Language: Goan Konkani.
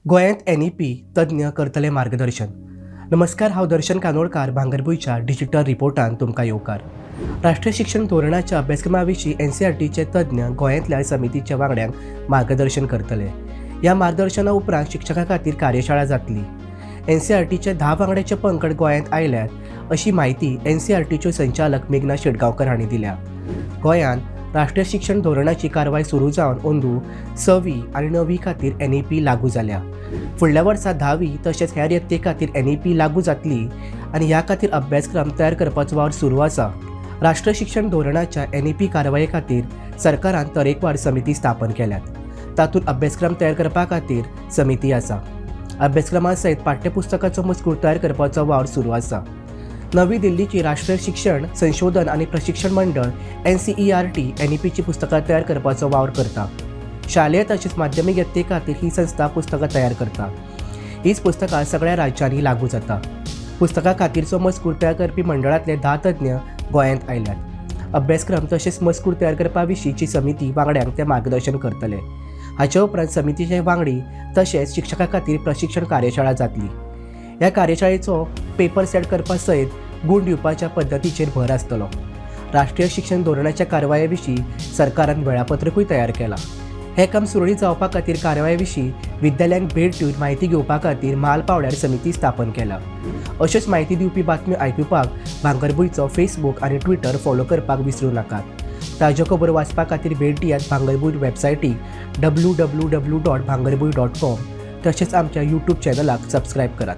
गोंयांत एनईपी तज्ञ करतले मार्गदर्शन. नमस्कार, हांव दर्शन कानोळकार. भांगरभूंयच्या डिजिटल रिपोर्टान तुमकां येवकार. राष्ट्रीय शिक्षण धोरणाच्या अभ्यासक्रमा विशीं एनसीआरटीचे तज्ञ गोंयांतल्या समितीच्या वांगड्यांक मार्गदर्शन करतले. ह्या मार्गदर्शना उपरांत शिक्षकां खातीर कार्यशाळा जातली. एनसीआरटीचे 10 वांगड्याचे पंगड गोंयांत आयल्यात अशी म्हायती एनसीआरटीच्यो संचालक मेघना शेटगांवकर हांणी दिल्या. गोंयांत राष्ट्रीय शिक्षण धोरणाची कारवाय सुरू जावन अंदू सवी आनी णवी खातीर एनईपी लागू जाल्या. फुडल्या वर्सा 10वी तशेंच हेर इयत्ते खातीर एनईपी लागू जातली आनी ह्या खातीर अभ्यासक्रम तयार करपाचो वावर सुरू आसा. राष्ट्रीय शिक्षण धोरणाच्या एनईपी कारवाये खातीर सरकारान तरेकवार समिती स्थापन केल्यात. तातूंत अभ्यासक्रम तयार करपा खातीर समिती आसा. अभ्यासक्रमा सयत पाठ्यपुस्तकाचो मजकूर तयार करपाचो वावर सुरू आसा. नवी दिल्लीची राष्ट्रीय शिक्षण संशोधन आनी प्रशिक्षण मंडळ एनसीईआरटी एनईपीची पुस्तकां तयार करपाचो वावर करता. शालेय तशेंच माध्यमीक इयत्ते खातीर ही संस्था पुस्तकां तयार करता. हीच पुस्तकां सगळ्या राज्यांनी लागू जाता. पुस्तकां खातीरचो मजकूर तयार करपी मंडळांतले 10 तज्ञ गोंयांत आयल्यात. अभ्यासक्रम तशेंच मजकूर तयार करपा विशींची समिती वांगड्यांक ते मार्गदर्शन करतले. हाचे उपरांत समितीचे वांगडी तशेंच शिक्षकां खातीर प्रशिक्षण कार्यशाळा जातली. ह्या कार्यशाळेचो पेपर सेट करपा सयत गूण दिवपाच्या पद्दतीचेर भर आसतलो. राष्ट्रीय शिक्षण धोरणाच्या कारवाये विशीं सरकारान वेळापत्रकूय तयार केलां. हें काम सुरळीत जावपा खातीर कारवाये विशीं विद्यालयांक भेट दिवन म्हायती घेवपा खातीर म्हाल पांवड्यार समिती स्थापन केल्या. अश्योच म्हायती दिवपी बातम्यो आयकुपाक भांगरभूंयचो फेसबूक आनी ट्विटर फॉलो करपाक विसरूं नाकात. ताज्यो खबरो वाचपा खातीर भेट दियात भांगरभूंय वेबसायटीक www.bhangarbhuin.com. तशेंच आमच्या यूट्यूब चॅनलाक सबस्क्रायब करात.